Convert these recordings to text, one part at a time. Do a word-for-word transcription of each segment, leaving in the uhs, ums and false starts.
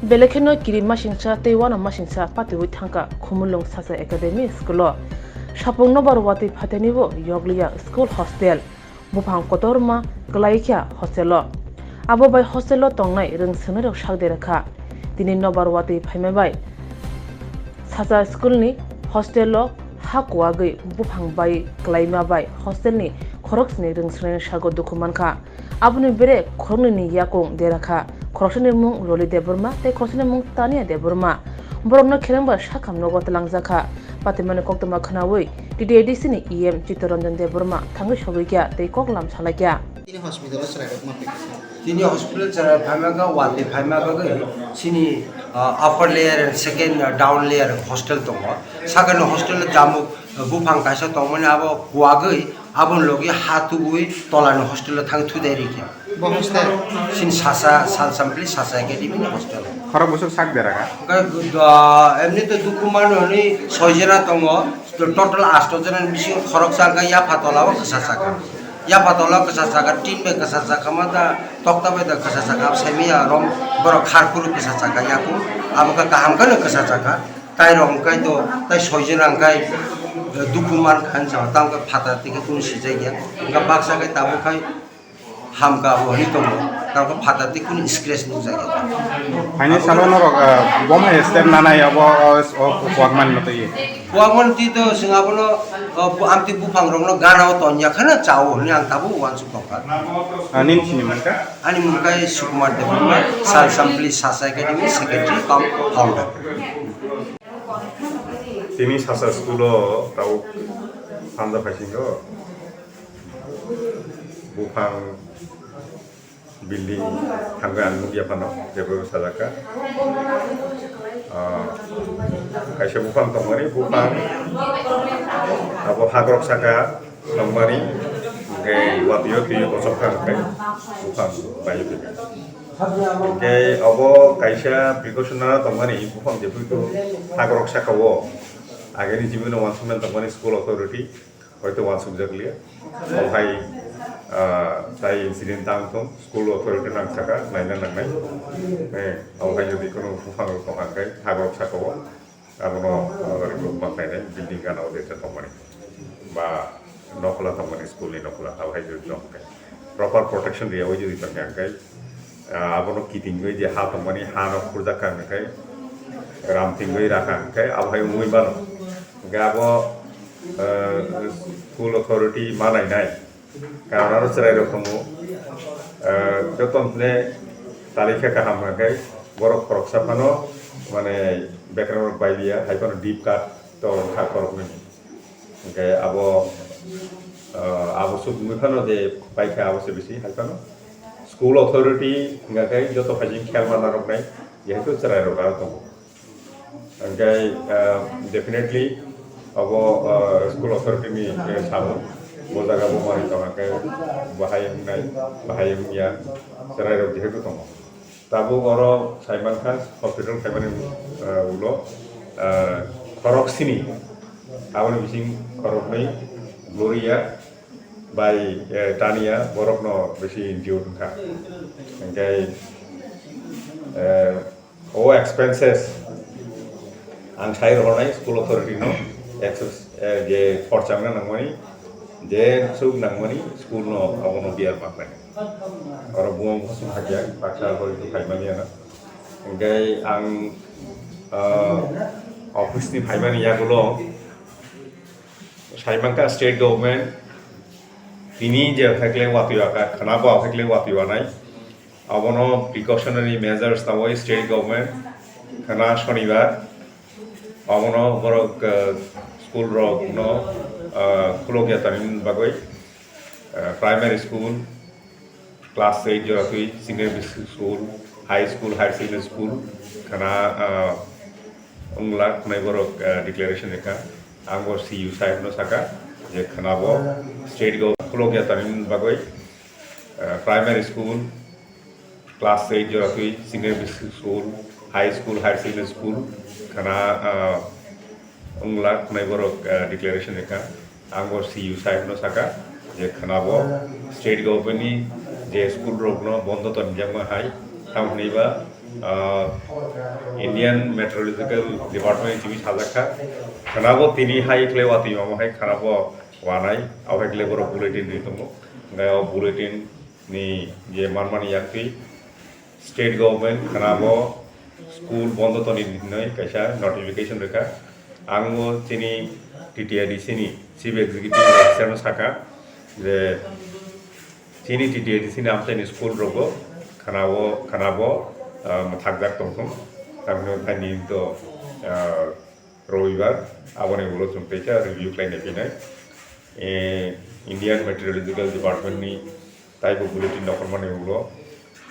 Belai kheno kiri masingsa tei uano masingsa patiwi thangkha Khumulwng Sacha Academy School-o. Sapung nobar watwi phaitanibo yokliya school hostel. Buphang kotorma kwlai kha hostel-o. Abo bai hostel-o tongnai rwng swngnairok sak de rwkha. Tini nobar watwi phaima bai Sacha school-ni hostel-o ha kuwagwi buphang bai kwlaima bai hostel-ni khoroksni rwng swngnairok sago dukhu mankha. Aboni bere khoroknwini yakung dera kha. Khoroksani mung Loli Debbarma tei khoroksani mung Tania Debbarma. Borokno kherengba sakham nogo twlangjakha. Patimani koktwma khwnawi T T A D C ni E M Chittaranjan Debbarma thangwi sogwi kha tei koklam salai kha. Tini hospital o chwrai rok ma phaikha. Tini hospital chwrai phaima kha, watwi phaima bagwi chini, ah, upper layer and second, ah, down layer hostel tongo. Sakani hostel o jamuk, ah, buphang kaisa tongmani abo kuwagwi aboni logi ha tubui tolani hostel o thang thudai rikha. Bo hostel? Chini Sacha, Salsampli Sacha Academy ni hostel. Khorok bwswk sak dera kha? Hwnkhe, ah, emni to dukhu mano hwnwi soi jona tongo. Total asto jona ni bisingo khoroksa hwnkhe yapha tola o kwsa chakha. Yapha tola o kwsa chakha, tin bai kwsa chakha ma da, tokta bai da kwsa chakha, abo saimanya rom borok khar phuru kwsa chakha yaku, abo khe kaham kheno kwsa chakha. Tai rok hwnkhe to, tai soi jona hwnkhe, eh, dukhu man kha hinwi sa, tamo khe phatar twi khe kunu sijak ya. Hwnkhe baksa khe tabuk khai, hamka bo hwnwi tongo, tamo phatar twi kunu scratch nukjakya. Phaini salo norok, ah, bom hai step nanai abo, o, o, kuak mani no twi. Kuak mani twi to chwng abono, o, bu-, amtwi buphang rokno gana o tonya kheno chao hwnwi ang tabuk uansuk tongkha. Ah, nini sini mankha? Ani mung khe Sukumar Debbarma, Salsampli Sacha Academy secretary cum founder. Tini Sacha school o tabuk sanja phaisingo. Buphang building thangwi ang nukya phano, jebo sajak kha. Ah, kaisa buphang tongmani, buphang abo hagrok saka tongmani, hwnkhe watwi o twi o kochok kha, hwnkhe buphang bai o twi. Hwnkhe abo kaisa precaution na tongmani, buphang jephru hagrok saka o ageni jibino uansukmani tongmani school authority. Hoito uansukjakliya. Omo hai, ah, tai incident tang thung, school authority nang saka, naina nangnai. Eh, omo hai jodi kono buphang rok tong kha khe, hagrok saka o, abono, ah, report ma khainai, building gana o de tongmani. Ba nokla tongmani, school ni nokla, abo hai jodi tong khe. Proper protection riya o jodi tong khe, ah, abono kitingwi je ha tongmani, ha no khurjak kha hwnkhe, ram tingwi rakha hwnkhe, abo hai wngwi mano. Hwnkhe abo, ah, school authority ma nainai, karon aro chwrai rok tongo. Ah, joto hwnle tali khe kaham hwnkhe, borok khoroksa phano, mane, bekreng rok bai liya, hai phano deep cut to wngkha khoroknwi. Hwnkhe abo, ah, abo suk wngwi phano je paikha abo se bisi hai phano. School authority hwnkha khe joto phaising khel ma narwknai, jehetu chwrai rok aro tongo. Hwnkhe, ah, definitely abo, ah, school authority ni, eh, samung. Bo jaga bo manwi tongkha khe bahai wngnai, bahai wngya, chwrai rok jehetu tongo. Tabuk oro saimankha hospital phaimani, ah, ulo, ah, khorok sini, aboni bising khoroknwi Gloria bai, eh, Tania borokno bisi injured wngkha. Hwnkhe, eh, o expenses ang sai rohornai school authority no, expense, eh, je khorcha wngna nangmani, je suk nangmani school no abono bear mangnai. Oro buma bwswk hakya baksa hoi khe phaimani ano. Hwnkhe ang, ah, office ni phaimani yagulo saimankha state government tini je hakle watwi waka khana bo hakle watwi wanai. Abono precautionary measures tawai state government khana shonibar. Abono borok, ah, school rok no, ah, khulokya tani bagwi, ah, primary school, class eight jora twi senior school, high school, higher secondary school, khana, ah, wngla khwnai borok, ah, declaration rikha. Ang bo C U sahib no saka je khana bo state government khulokya tani bagwi, ah, primary school, class eight jora twi senior school, high school, higher secondary school, khana, ah, wngla khwnai borok, ah, declaration rikha. Ang bo C U sahib no saka je khana bo state government ni je school rok no bondo tonjakma hai, tamo hwnwi ba Ah, Indian Meteorological Department ni timi sajak kha. Khwnabo tini hai khlai watwi mamo hai khwnabo wanai, abo hai khlai borok bulletin ri tongo. Hwnkhe o bulletin ni je manmani yaktwi state government khwnabo school bondo toni hinwi kaisa notification rwkha. Ang o chini T T I D C ni Chief Executive Officer no sakha je chini T T I D C ni amchaini school rogo khwnabo, khwnabo, ah, mwthakjak tongthung. Tamni hwnkhai nini to, ah, Robibar, aboni ulo chwng teisa review khlainai phinai. Eh, Indian Meteorological Department ni taibo bulletin rohormani ulo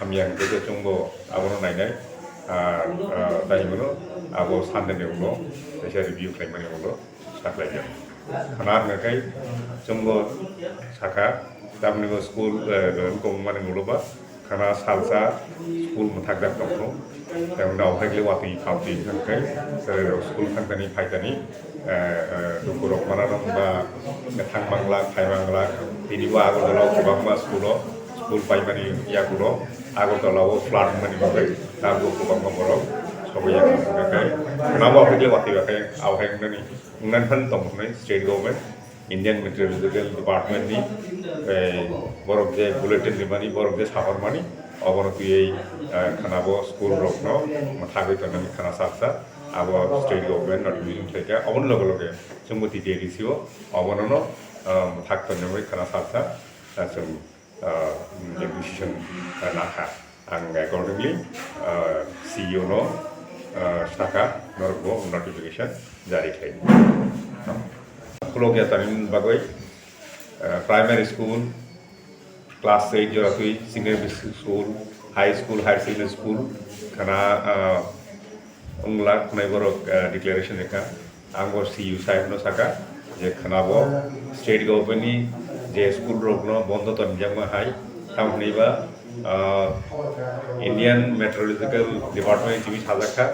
hamya hwnkhe je chwngbo abono nainai, ah, ah, tei hwnmano abo Sunday ni ulo teisa review khlaimani ulo sakhlaijak. Khana hwnkhe chwngbo sakha, tamni bo school, eh, wngkong mani ulo ba khana salsa school mwthakjak tongkho. Tei hwnba o hai khe watwi phaltwi hwnkhe, eh, school thangtani phaitani, eh, eh, dukurok manarok ba thang manglak, phai manglak, tini bo Agartala o kwbangma school o, school paimani yagulo, Agartala o flood wngmani bagwi tabuk kwbangma borok sogwi ya hwnkhe, khana bo hai khe watwi ba khe, abo hai wngnani, wngnani phano tong hwnwi state government. Indian Meteorological Department ni, eh, borok je bulletin rimani, borok je sahormani, obono twiwi, eh, khanabo school rokno mwthagwi tongnani khana salsa, abo state government notification khlaikha, oboni loge loge chwngbo T T I D C o obono no, eh, mwthak tongnani khana salsa, eh, chwng ah, je decision, ah, nakha. Ang accordingly, ah, C E O no, ah, sakha, norokbo notification jari khlaidi. Khulok ya tani bagwi, ah, primary school, class eight joratwi, senior school, high school, higher secondary school, khana, ah, wngla khwnai borok, ah, declaration rikha. Ang bo C U sahib no sakha je khwnabo state government ni je school rok no bondo tonjakma hai, tamo hwnwi ba, ah, Indian Meteorological Department ni timi sajak kha.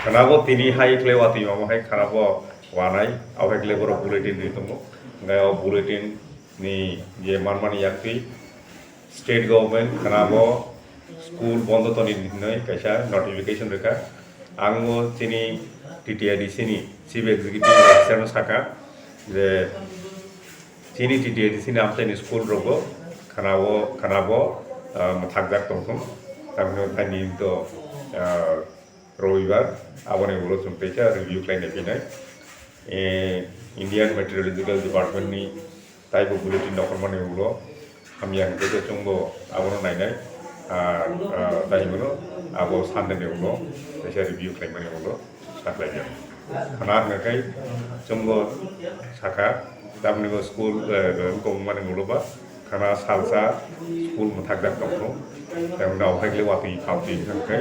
Khwnabo tini hai khlai watwi mamo hai khwnabo wanai, abo hai khlai borok bulletin ri tongo. Hwnkhe o bulletin ni je manmani yaktwi state government khwnabo school bondo toni hinwi kaisa notification rwkha. Ang o chini T T I D C ni Chief Executive Officer no sakha je chini T T I D C ni amchaini school rogo khwnabo, khwnabo, ah, mwthakjak tongthung. Tamni hwnkhai nini to, ah, Robibar, aboni ulo chwng teisa review khlainai phinai. Eh, Indian Meteorological Department ni taibo bulletin rohormani ulo hamya hwnkhe je chwngbo abono nainai, ah, ah, tei hwnmano abo Sunday ni ulo teisa review khlaimani ulo sakhlaijak. Khana hwnkhe chwngbo sakha, tamni bo school, eh, wngkong mani ulo ba khana salsa school mwthakjak tongkho. Tei hwnba o hai khe watwi phaltwi hwnkhe,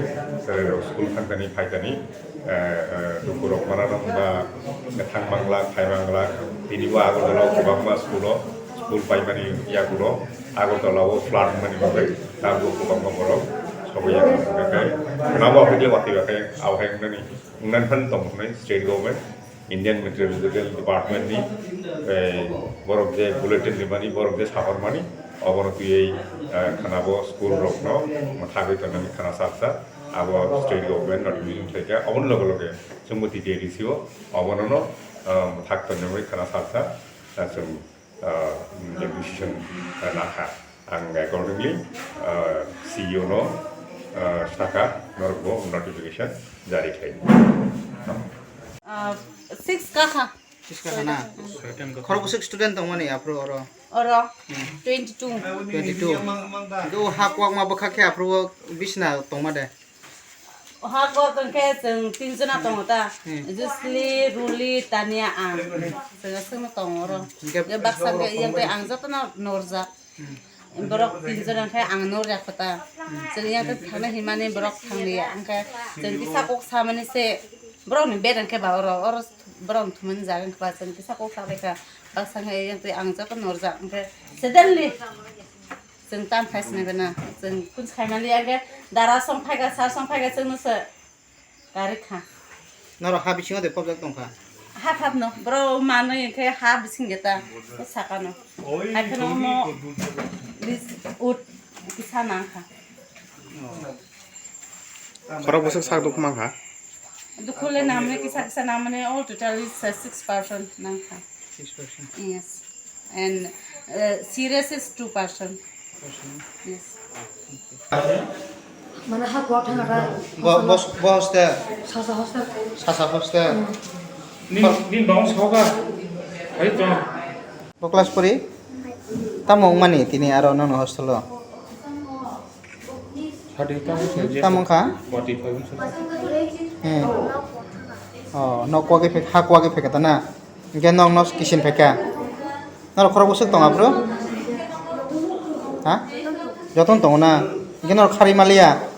eh, school thangtani phaitani, eh, eh, dukurok manarok ba thang manglak, phai manglak, tini bo Agartala o kwbangma school o, school paimani yagulo, Agartala o flood wngmani bagwi tabuk kwbangma borok sogwi ya hwnkhe. Khana bo hai khe watwi ba khe, abo hai wngnani, wngnani phano tong hwnwi state government. Indian Meteorological Department ni, eh, borok je bulletin rimani, borok je sahormani, obono twiwi, eh, khana bo school rokno mwthagwi tongnani khana salsa, abo state government notification khlaikha, oboni loge loge chwngbo T T I D C o obono no, eh, mwthak tongnani khana salsa, eh, chwng ah, je decision, ah, nakha. Ang accordingly, ah, C E O no, ah, sakha, norokbo notification jari khlai. Ah, six kakha. Six kakha na? Khorokbwswk student tongmani aphuru oro? Oro, hmm, twenty-two. Twenty-two. Hwnkhe o ha kwakma bwkha khe aphuru o bisna tongma de? O ha kok hwnkhe chwng tin jona tongo ta. Hmm. Jusli, Ruli, Tania, ang. Chwng aswkno tongo oro. Hwnkhe hwnkhe baksa hwnkhe iyang tei ang jotono norjak. Hmm. Borok tin jona hwnkhe ang norjak kho ta. Hmm. Chwng iyang tei thangna himani borok thanglia. Hwnkhe chwng kisa kok samani se borokni bed hwnkhe ba oro, oro borokni thumani jaga hwnkhe ba chwng kisa kok sabaikha. Baksa hwnkhe iyang tei ang joto norjak. Hwnkhe suddenly chwng tam khai sini gana. Chwng kunj khai mali age dara song phaiga, sar song phaiga, chwngno se gari kha. Norok ha bisingo de pobjak tongkha? Ha thapno, bro manwi khe ha bising geta, sakano. Hai kheno mo lis ut kisa nang kha. Oh. Khorok bwswk sak duk mankha? Dukhule namne kisa kisa namne all total is uh, six percent nangkha. Six percent. Yes. And uh, serious is two percent. Yes. Mana ha kuat thang ada. Bo bos bo hostel. Sasa hostel. Sasa hostel. Ni ni bang soga. Hai to. Bo class pori? Tamo wngmani tini aro nono hostel o? Sadi tamo se je. Tamo wngkha? Forty five wngkha. Hmm. Oh, nok kwagwi phek ha kwagwi phek ta na. Hingke nok nos kisin pheka. Norok khorok bwswk tongo, bro? Ha? Jotono tongo na? Hingke norok kharwi maliya?